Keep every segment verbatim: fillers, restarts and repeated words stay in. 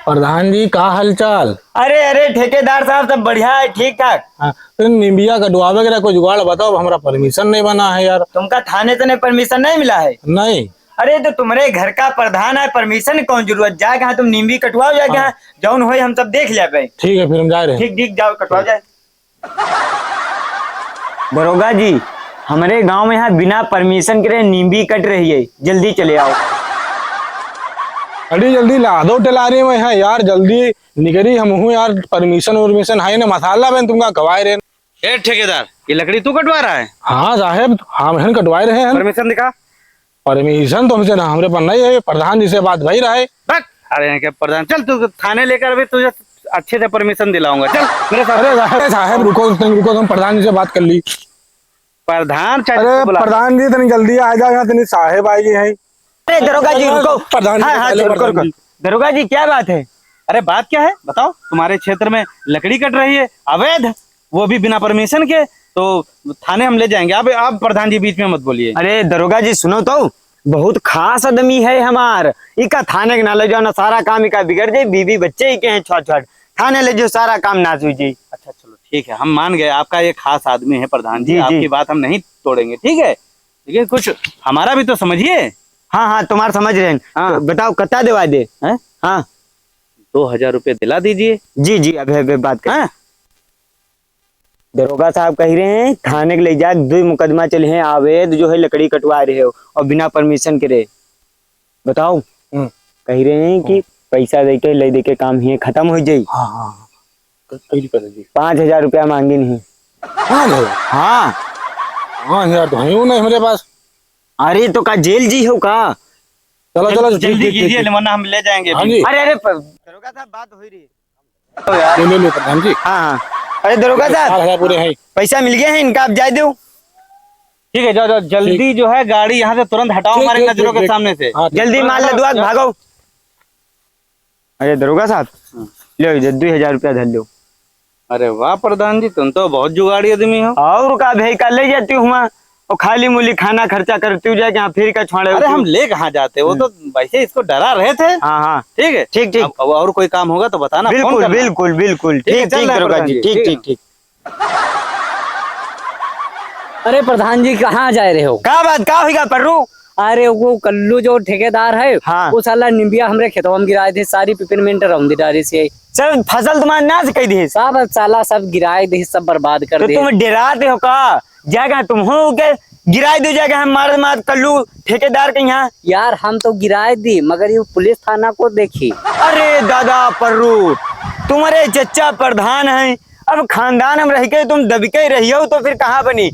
प्रधान जी, का हालचाल? अरे, अरे, ठेकेदार साहब, सब बढ़िया है, ठीक ठाक। हाँ, तो निम्बिया कटवावे के लिए कोई जुगाड़ बताओ, अब हमरा permission नहीं बना है यार। तुमका थाने से नहीं, permission नहीं मिला है? नहीं। अरे, तो तुम्हरे घर का प्रधान है, permission कौन जरूरत? जाके हाँ तुम निम्बी कटवाओ, जाके हाँ। हाँ, जौन होई हम सब देख लेबे। ठीक है, फिर हम जा रहे हैं। ठीक, ठीक, जाओ, कटवाओ जाए। दरोगा जी, हमरे गांव में यहाँ बिना permission के रहे नींबी कट रही है, जल्दी चले आओ। अरे जल्दी ला दो टेलारी में है यार, जल्दी निकरी, हम हूँ यार, permission उर्मिशन है ना, मसाला बन तुमका कवाए रहे। ए ठेकेदार, ये लकड़ी तू कटवा रहा है? हाँ साहेब, हम हन कटवाए रहे हैं। Permission दिखा। Permission तो हमसे ना, हमरे पर नहीं है, प्रधान जी से बात भई रहा है। बक, अरे इनके प्रधान, चल तू थाने लेकर अभी तुझे अच्छे से permission दिलाऊंगा, चल मेरे साथ। अरे साहेब, साहेब रुको, तुम रुको, तुम प्रधान जी से बात कर ली। प्रधान चाहे अरे तो बुला। प्रधान जी, तनी जल्दी आ जाओ यहाँ, तनी साहेब आएगी हैं। अरे दरोगा जी, रुको। प्रधान जी, हाँ, हाँ, पहले रुको, प्रधान रुको। जी। दरोगा जी, क्या बात है? अरे बात क्या है, बताओ। तुम्हारे क्षेत्र में लकड़ी कट रही है अवैध, वो भी बिना permission के, तो थाने हम ले जाएंगे। आप, आप प्रधान जी बीच में मत बोलिए। अरे दरोगा जी सुनो तो, बहुत खास आदमी है हमार, इका थाने के ना ले जाओ ना, सारा काम इका बिगड़ जाए, बीवी बच्चे ही के हैं छोट छोट, थाने ले जाओ सारा काम नाश हो जाए। अच्छा चलो ठीक है, हम मान गए आपका ये खास आदमी है प्रधान जी, जी, जी। आपकी बात हम नहीं तोड़ेंगे, ठीक है, लेकिन कुछ हमारा भी तो समझिए। हाँ, हाँ, तुम्हार समझ रहे हैं। हाँ। तो बताओ, कत्ता देवा दे? हैं? हाँ। दो हजार रुपये दिला दीजिए। जी, जी, अबे, अबे बात कर। हाँ। दरोगा साहब कह रहे हैं, थाने के ले जाके दुई मुकदमा चले हैं, अवैध जो है लकड़ी कटवा रहे हो और बिना permission के रहे। बताओ। हम्म। कह रहे हैं कि हम्म। पैसा दे के, ले दे के काम ही खत्म हो जाई। हाँ, हाँ, हाँ। क-, कई रुपया दे दी? पाँच हजार रुपया मांगे नहीं। पाँच हजार? हाँ। पाँच हजार तो है ही नहीं हमारे पास। अरे तो का जेल जी हो का? चलो, चलो, जल्दी ठीक, ठीक, ठीक, कीजिए, ठीक। वरना हम ले जाएंगे हाँ अभी। जी। अरे, अरे, प-, दरोगा साहब, बात हो रही है। ले, ले, ले, प्रधान जी। हाँ, हाँ। अरे, दरोगा साहब, चार हजार पूरे हैं। पैसा मिल गया है इनका, आप जाए दो। ठीक है, जाओ, जाओ, जल्दी ठीक। जो है, गाड़ी यहाँ से तुरंत हटाओ ठीक, हमारे ठीक, नजरों ठीक, के ठीक। सामने से। हाँ, ठीक। जल्दी माल लदवा के भागो। अरे दरोगा साहब, हाँ। लो, इधर दुई हजार रुपया धर लो। अरे वाह प्रधान जी, तुम तो बहुत जुगाड़ी आदमी हो। और का भाई, का ले जाती हूँ वहाँ, और खाली मूली खाना खर्चा करती हूँ जाके, यहाँ फिर का छोड़े अरे होती हम हूँ। ले कहाँ जाते, वो हम्म। तो वैसे इसको डरा रहे थे। हाँ, हाँ। ठीक है? ठीक, ठीक। अब, अब और कोई काम होगा तो बताना, फोन बिल्कुल, करना। बिल्कुल, बिल्कुल। ठीक है, ठीक, चल ठीक, रहे हैं दरोगा प्रधान जी, जी, ठीक, ठीक है। ठीक, ठीक। अरे प्रधान जी, कहाँ जाए रहे हो? का बात, का होइगा पर्रू? अरे वो कल्लू जो ठेकेदार है, हाँ। वो साला निम्बिया हमरे खेतवा में गिराए दे, सारी पिपरमेंट रौंदी डारी से। सब फसल तुम्हार नाश कर दिए। सब साला सब गिराए दे, सब बर्बाद कर तो दे। तुम डराते हो का? जाएगा तुम हो के गिराए दो, जाएगा हम मार मार कल्लू ठेकेदार के यहाँ। यार हम तो गिराए दी, मगर ये पुलिस थाना को देखी। अरे दादा पर्रू, तुम्हारे चच्चा प्रधान हैं, अब खानदान हम रह के तुम दबके रहियो तो फिर कहाँ बनी?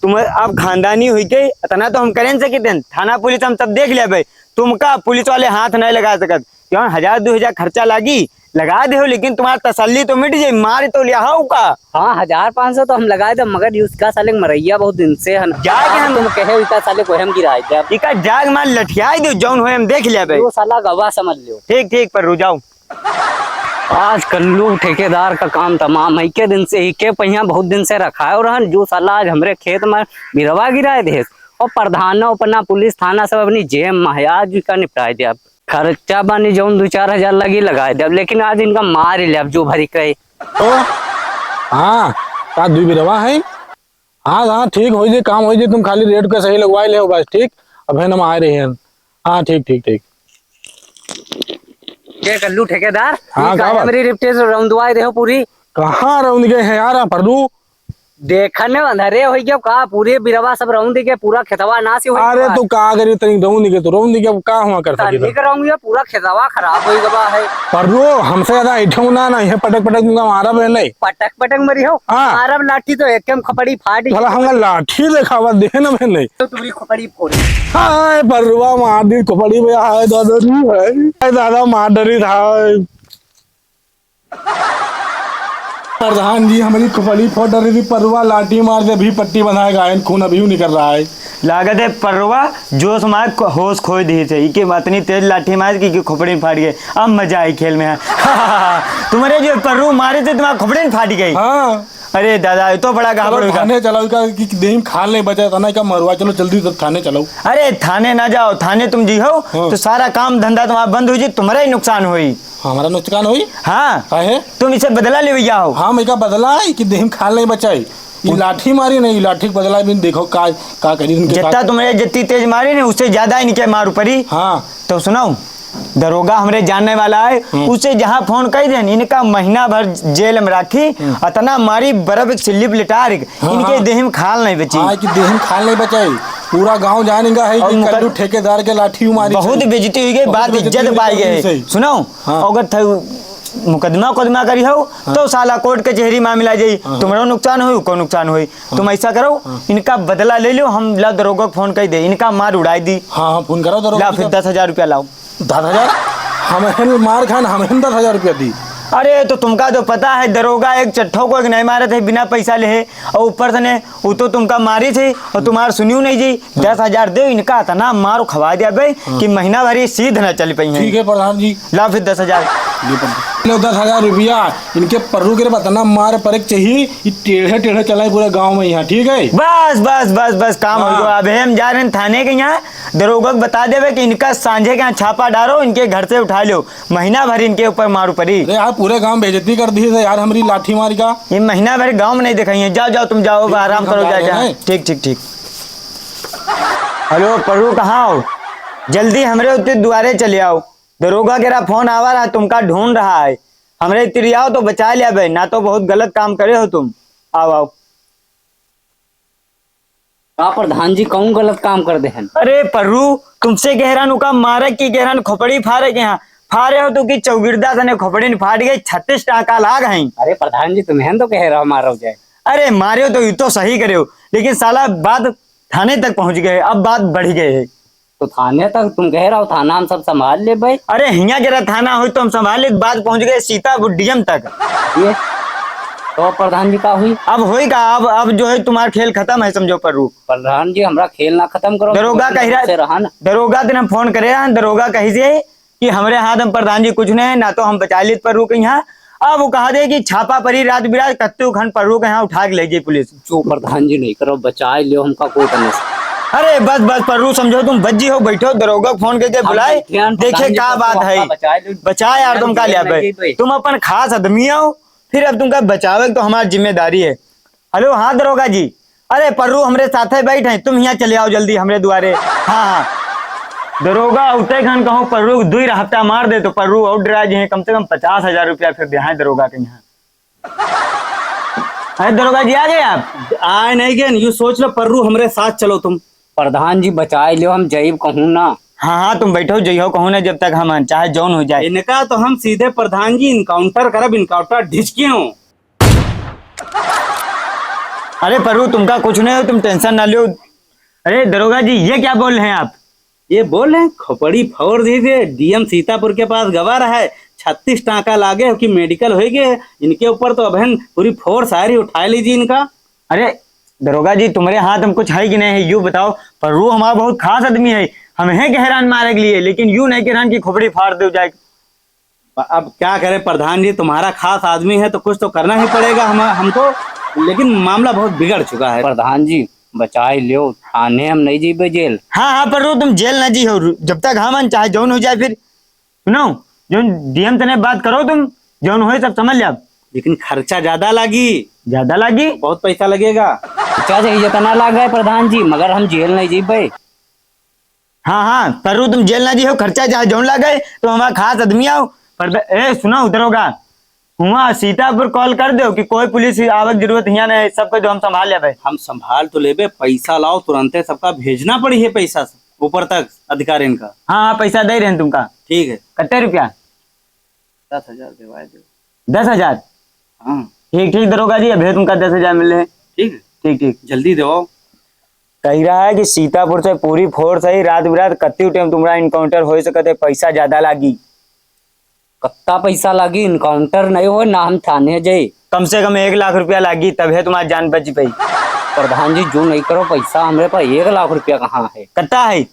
तुम अब खानदानी हुई के इतना तो हम करें सकी थे, थाना पुलिस हम सब देख लेबे, तुमका पुलिस वाले हाथ नहीं लगा सकत। क्यों हजार दो हजार खर्चा लागी, लगा दे हो, लेकिन तुम्हारा तसल्ली तो मिट जाई, मार तो लिया हो का? हाँ, हजार पाँच सौ तो हम लगा दे, मगर ये उसका साले मरैया बहुत दिन से है ना। जाके हम तुम कहे इका साले को हम गिराए दे। इका जाग मार लठियाई दो, जौन होए हम देख लेबे। वो साला गवा समझ लो। ठीक, ठीक, पर्रू जाओ। आज कल्लू ठेकेदार का काम तमाम है। के दिन से ही के पहिया बहुत दिन से रखा है और हन जो साला आज हमरे खेत में बिरवा गिराए दे और प्रधानो अपना पुलिस थाना सब अपनी जेब में है, आज का निपटाए दे। अब खर्चा बानी जौन दो चार हजार लगी लगाए दे, अब लेकिन आज इनका मार ही ले, अब जो भरी कहे। ओ, हाँ, का दुई बिरवा है? हाँ, हाँ, ठीक हो जे, काम हो जे, तुम खाली रेट के सही लगवाए ले हो बस, ठीक? अब है ना, हम आए रहे हैं। हाँ, ठीक, ठीक, ठीक। के कल्लू ठेकेदार, हाँ, ई का का बात? हमरी रिप्टे से रौंदवाए दे हो पूरी। कहाँ रौंद गए हैं यार, आप पर्रू? देखन में अंधरे हो गयो का? पूरे बिरवा सब रौंद के पूरा खेतवा नाश हो अरे गया। तो का करी, तनी रौंद के तो रौंद के, अब का हुआ कर सकी तनी था? के रौंद के पूरा खेतवा खराब हो गवा है। पर्रू, हमसे ज्यादा ऐठो ना, ना, ये पटक पटक तुमका मारा बहन नहीं। पटक पटक मरी हो? हाँ। मारब लाठी तो एकदम खोपड़ी फाट साला हमका लाठी देखावा दे ना मैंने। तो तुम्हारी खोपड़ी फोड़। हाय, पर्रुआ मार दी खोपड़ी में, हाय दादा रे, हाय। हाय दादा, मार डरी था। प्रधान जी, हमारी खोपड़ी फोड़ डरी थी, पर्रुआ लाठी मार दे, अभी पट्टी बंधाए गायन, खून अभी निकल रहा है। लागत है पर्रुआ जोश मार क-, होश खोए दिए थे, इके इतनी तेज लाठी मार कि, कि खोपड़ी में फाट गए। अब मजा आई खेल में, हाँ। तुम्हारे जो पर्रू मारे थे, तुम्हारा खोपड़ी में फाट गई। हाँ। अरे दादा, ये तो बड़ा चलो गड़बड़ हुआ। थाने चलाओ, इका कि देही में खाल नहीं बचा था ना, इका मरवा, चलो जल्दी से थाने चलाओ। अरे थाने ना जाओ, थाने तुम जइहो हाँ। तो सारा काम धंधा तुम्हारा बंद होइ जाई, तुम्हारा ही नुकसान होई। हमारा नुकसान होई? हाँ। काहे? तुम इसे बदला लेवे जाओ। हम इका बदला है कि देही में खाल नहीं बचाई। ये लाठी मारी नहीं, लाठी के बदला भी देखो का, का करी इनके जितना साथ। तुम्हारे जितनी तेज मारी नहीं, उससे ज्यादा इनके मार पड़ी। हाँ। तो सुनाओ, दरोगा हमरे जानने वाला है, हम्म। उसे जहाँ फोन कइ देन, इनका महीना भर जेल में राखी, हम्म। अतना मारी बर्फ के सिल्ली पे लिटार, हाँ, इनके हाँ। देह में खाल नहीं बची। हाँ, कि देह में खाल नहीं बचाई। पूरा गांव जानेगा है और कि मुकद-, कल्लू ठेकेदार के लाठी मारी बहुत से। बेइज्जती हुई गई, बहुत बात बेइज्जती इज्जत हुई पाई गई। सही। सुनो, हाँ। अगर थ-, मुकदमा, मुकदमा करी हो, हाँ। तो साला कोर्ट कचहरी मामला जाई, हाँ। तुम्हारा नुकसान होई, उनको नुकसान होई। हाँ। तुम ऐसा करो, हाँ। इनका बदला ले लो, हम ला दरोगा को फोन कइ दे, इनका मार उड़ाई दी। हाँ, हाँ, फोन करो दरोगा ला, को। फिर दस हजार रुपया लाओ। दस हजार? हम हैं मार खान, हम हैं दस हजार रुपया दी। अरे, तो तुमका तो पता है, दरोगा एक चट्ठो को एक नहीं मारत है बिना पैसा लेहे, और ऊपर से ने, वो तो तुमका मारी थी, और तुम्हार सुनियो नहीं जी, दस हजार दे, इनका इतना मार खवा दिया बे हाँ। कि महीना भर ये सीध ना चल पाई हैं। ठीक है प्रधान जी। ला फिर दस हजार। ये प्रधान। लो दस हजार रुपया, इनके पर्रू के इतना मार पड़े के चाहिए, ये टेढ़े टेढ़े चलाए पूरे गांव में यहाँ, ठीक है? बस, बस, बस, बस, काम हो हाँ। गया। अब हम जा रहे हैं थाने के यहाँ, दरोगा को बता देवे कि इनका सांझे के यहाँ छापा डालो, इनके घर से उठा लो, महीना भर इनके ऊपर मारू पड़ी। अरे यार, पूरे गांव बेइज्जती कर दी है यार, हमारी लाठी मार का। ये महीना भर गांव में नहीं दिखाई है। जाओ, जाओ, तुम जाओ, ठीक, आराम ठीक, हम करो, जा जाओ, रहे हैं। जाओ। ठीक, ठीक, ठीक। हेलो, पर्रू, कहाँ हो? जल्दी हमरे उत्ते दुआरे चले आओ। दरोगा केरा फोन आवा रहा, तुमका ढूंढ रहा है। हमरे तिरियाओ तो बचा लिया बे, ना तो बहुत गलत काम करे हो तुम। आओ, आओ। का प्रधान जी, कौन गलत काम कर देहन? अरे पर्रू, तुमसे कह रहन उका मारे की कह रहन खोपड़ी फारे के यहाँ। फारे हो तो की चौगिरदा तने खोपड़ी न फाट गई, छत्तीस टाका लाग हैं। अरे प्रधान जी, तुम्हें तो कह रहा मारो जाए। अरे मारे हो तो ये तो सही करे हो, लेकिन साला बात थाने तक पहुँच गए, अब बात बढ़ गए है। तो थाने तक तुम कह रहा हो, थाना हम सब संभाल लेबे। अरे हियाँ केरा थाना होई तो हम संभाल ले, बात पहुँच गए सीतापुर डीएम तक। ये तो प्रधान जी का हुई? अब होई का, अब, अब जो है तुम्हार खेल खतम है, समझो पर्रू। प्रधान जी, हमरा खेल ना खतम करो, दरोगा तुम कह रहा, हमसे रहा ना। दरोगा दिन हम फोन करे हैं, दरोगा कही से कि हमरे हाथ में प्रधान जी कुछ नहीं है, ना तो हम बचा लेत पर्रू के यहाँ। अब वो कहा दे कि छापा परी रात बिरात, कत्तू खन पर्रू के यहाँ उठा के ले गई पुलिस। जो प्रधान जी नहीं करो, बचाए लियो हमका कोई करना से। अरे बस, बस, पर्रू समझो तुम बज्जी हो, बैठो, दरोगा फोन करके हम बुलाए, बैठे हैं, देखे प्रधान जी का को बात हमका है। बचाए लियो। बचाए यार, हम तुम का जेल लिया नहीं बे? गए। तुम अपन खास आदमी हो, फिर अब तुमका बचावे तो हमारी जिम्मेदारी है। हेलो, हाँ दरोगा जी, अरे पर्रू हमरे साथे बैठ हैं, तुम यहाँ चले आओ जल्दी हमरे दुआरे। हाँ, हाँ। दरोगा उठे खन कहूँ पर्रू को दुई हफ्ता मार दे तो पर्रू और डरा जी हैं, कम से कम पचास हजार रुपया फिर दे हैं दरोगा के यहाँ। अरे दरोगा जी, आ गए आप? आए नहीं गए, यूं सोच लो, पर्रू हमरे साथ चलो तुम। प्रधान जी, बचाए लियो, हम जईब कहूँ ना। हाँ, हाँ, तुम बैठो, जइहो कहूँ ना, जब तक हम चाहे जौन हो जाए। इनका तो हम सीधे प्रधान जी encounter करब, encounter ढिचकियों। अरे पर्रू, तुमका कुछ नहीं हो, तुम tension ना लियो। अरे दरोगा जी, ये क्या बोल रहे हैं आप? ये बोल रहे हैं, खोपड़ी फोड़ दीजिए, डीएम सीतापुर के पास गवा रहा है, छत्तीस टाका लागे हो कि मेडिकल होई गए, इनके ऊपर तो अबहन पूरी फोर्स आ रही, उठा लीजिए इनका। अरे दरोगा जी, तुम्हारे हाथ में कुछ है कि नहीं है, यू बताओ। पर्रू हमारा बहुत खास आदमी है, हम हैं कह रहन मारे के लिए, लेकिन यू नहीं कह रहन कि खोपड़ी फाड़ दो जाए। अब क्या करें प्रधान जी, तुम्हारा खास आदमी है तो कुछ तो करना ही पड़ेगा हम, हमको, लेकिन मामला बहुत बिगड़ चुका है। प्रधान जी, बचाए लियो, थाने हम नहीं जीबे जेल। हाँ, हाँ, पर्रू तुम जेल ना जी हो, जब तक हम चाहे जौन हो जाए फिर। सुनो, जौन डीएम तने बात करो तुम, जौन होए सब समझ जाब। लेकिन खर्चा ज्यादा लागी। ज्यादा लागी? बहुत पैसा लगेगा। खर्चा चाहे जितना लागे प्रधान जी, मगर हम जेल नहीं जीबे। हाँ, हाँ, पर्रू तुम जेल ना जी हो, खर्चा चाहे जौन लागे, तुम हमारा खास आदमी आओ। पर द-, ए, सुनो दरोगा, हुआ सीतापुर कॉल कर दो कि कोई पुलिस आवे के जरूरत हियाँ नहीं, सब कुछ हम संभाल लेबे। हम संभाल तो लेबे, पैसा लाओ, तुरंते सबका भेजना पड़ी है पैसा ऊपर तक अधिकारियन का। हाँ, हाँ, पैसा दे रहे हैं तुमका। ठीक है। कत्ते रुपया? दस हजार देवाए दो। दस हजार? हाँ। ठीक, ठीक दरोगा जी, अभी तुमका दस हजार मिले हैं। ठीक है। ठीक, ठीक। जल्दी दो। कही रहा है कि सीतापुर से पूरी फोर्स है, रात बिरात कत्ती टाइम तुम्हारा encounter हो सकते, पैसा ज्यादा लागी। कत्ता पैसा लागी, encounter नहीं हो ना हम थाने जाए। कम से कम एक लाख रुपया लागी, तब है तुम्हारा जान बच पाई। प्रधान जी, जो नहीं करो पैसा, हमरे पास एक लाख रुपया कहाँ है? कत्ता है?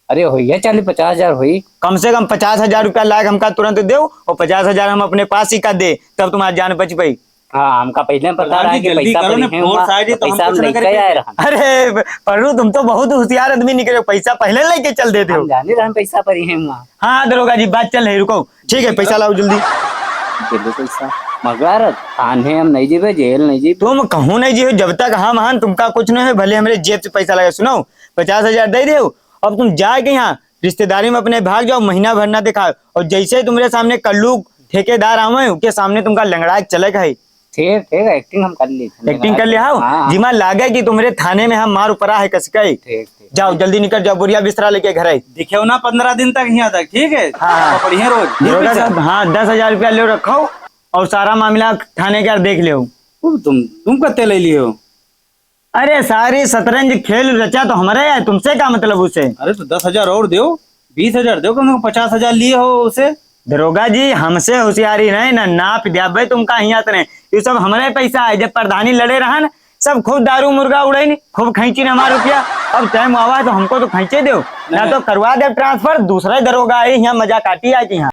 अरे होई है, चालीस पचास हजार होई। कम से कम पचास हजार रुपया लायक हमका तुरंत देव और पचास हजार हम अपने पास ही का दे, तब तुम्हारा जान बच पाई। हाँ, हमका पहिले पता रहा कि पैसा परी है वहाँ, तो पैसा हम लेके आए रहन। अरे, पढ़ू, तुम तो बहुत होशियार आदमी निकले, पैसा पहिले लेके चल देते हो। हम जाने रहन पैसा परी है वहाँ। हाँ, दरोगा जी, बात चल रही, रुको। ठीक है, पैसा लाओ जल्दी। दे दो पैसा। मगर थाने हम नहीं जीबे, जेल नहीं जीबे। तुम कहूँ नहीं जीबे, जब तक हम हन, तुमका कुछ नहीं है, भले हमरे जेब से पैसा लगे। सुनो, पचास हजार दे दो, अब तुम जाए के यहाँ रिश्तेदारी में अपने भाग जाओ, महीना भर ना दिखाओ, और जैसे ही तुम्हारे सामने कल्लू ठेकेदार आवे, उसके सामने तुमका लंगड़ा के चले के है। ठीक, ठीक, acting हम कर ली। Acting कर लिया हो? हाँ, हाँ। जिमा लागे कि तुम्हारे थाने में हम मार उपरा है कसके। ठीक, ठीक। जाओ, जल्दी निकल जाओ, बोरिया बिस्तरा लेके घर है। दिखेउ ना पन्द्रह दिन तक यहाँ तक, ठीक है? हाँ, हाँ। तो बढ़िया रोज। दरोगा साहब, हाँ, दस हजार रुपया ले रखो और सारा मामला थाने के देख लियो। तुम, तुम कत्ते ले लियो? अरे, सारी शतरंज खेल रचा तो हमरे है, तुमसे का मतलब उसे? अरे, तो दस हजार और देउ, बीस हजार देउ, कम से कम पचास हजार लिए हो उसे। दरोगा जी, हमसे होशियारी नहीं ना, नाप दिया भाई तुमका हियात नहीं। ये सब हमरे पैसा है, जब प्रधानी लड़े रहन, सब खूब दारू मुर्गा उड़ैन, खूब खींचिन हमार रुपया। अब time आवा है तो हमको तो खींचे देउ, ना नहीं। तो करवा दे transfer, दूसरा दरोगा आई, यहाँ मजा काटी आके यहाँ।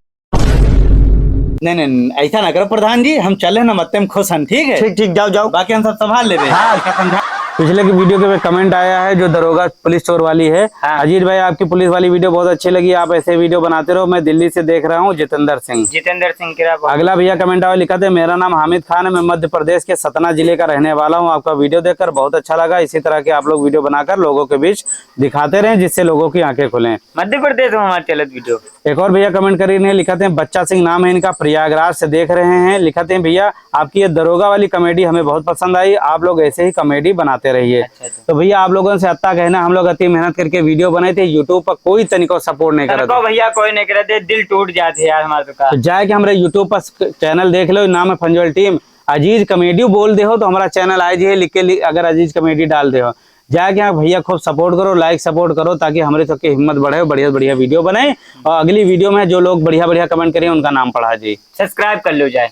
नहीं, नहीं, नहीं, ऐसा ना करो प्रधान जी, हम चले ना, मत्ते में खुश हन, ठीक है? ठीक, ठीक, जाओ, जाओ। बाकी हम सब संभाल लेबे। हाँ। ऐसा समझा। पिछले की video के में comment आया है, जो दरोगा पुलिस चोर वाली है। हाँ। अजीत भाई, आपकी पुलिस वाली video बहुत अच्छी लगी, आप ऐसे video बनाते रहो। मैं दिल्ली से देख रहा हूँ, जितेंद्र सिंह। जितेंद्र सिंह के रहा। अगला भैया comment आया, लिखा थे, मेरा नाम हामिद खान है, मैं मध्य प्रदेश के सतना जिले का रहने वाला हूँ। आपका video देखकर बहुत अच्छा लगा, इसी तरह के आप लोग video बनाकर लोगों के बीच दिखाते रहें, जिससे लोगों की आंखें खुलें। मध्य प्रदेश में हमारे चलत video। एक और भैया comment करी ने, लिखा थे, बच्चा सिंह नाम है इनका, प्रयागराज से देख रहे हैं। लिखा थे, भैया, आपकी ये दरोगा वाली comedy हमें बहुत पसंद आई, आप लोग ऐसे ही comedy बनाते रहिए। अच्छा, अच्छा। तो भैया, आप लोगों से अत्ता कहना, हम लोग अति मेहनत करके video बनाए थे, YouTube पर कोई तनिको support नहीं करत। तनिको भैया कोई नहीं करत, दिल टूट जात है यार हमारे तो का। तो जाए के हमरे YouTube पर channel देख लो, नाम है फंजोल team, अजीज comedy बोल दे हो तो हमारा channel आए जी है, लिख के लि-, अगर अजीज comedy डाल दे हो, जाके यहाँ भैया खूब support करो, like support करो, ताकि हमरे सबके हिम्मत बढ़े, बढ़िया बढ़िया video बने। और अगली video में जो लोग बढ़िया बढ़िया comment करें, उनका नाम पढ़ा जी। Subscribe कर लो जाए।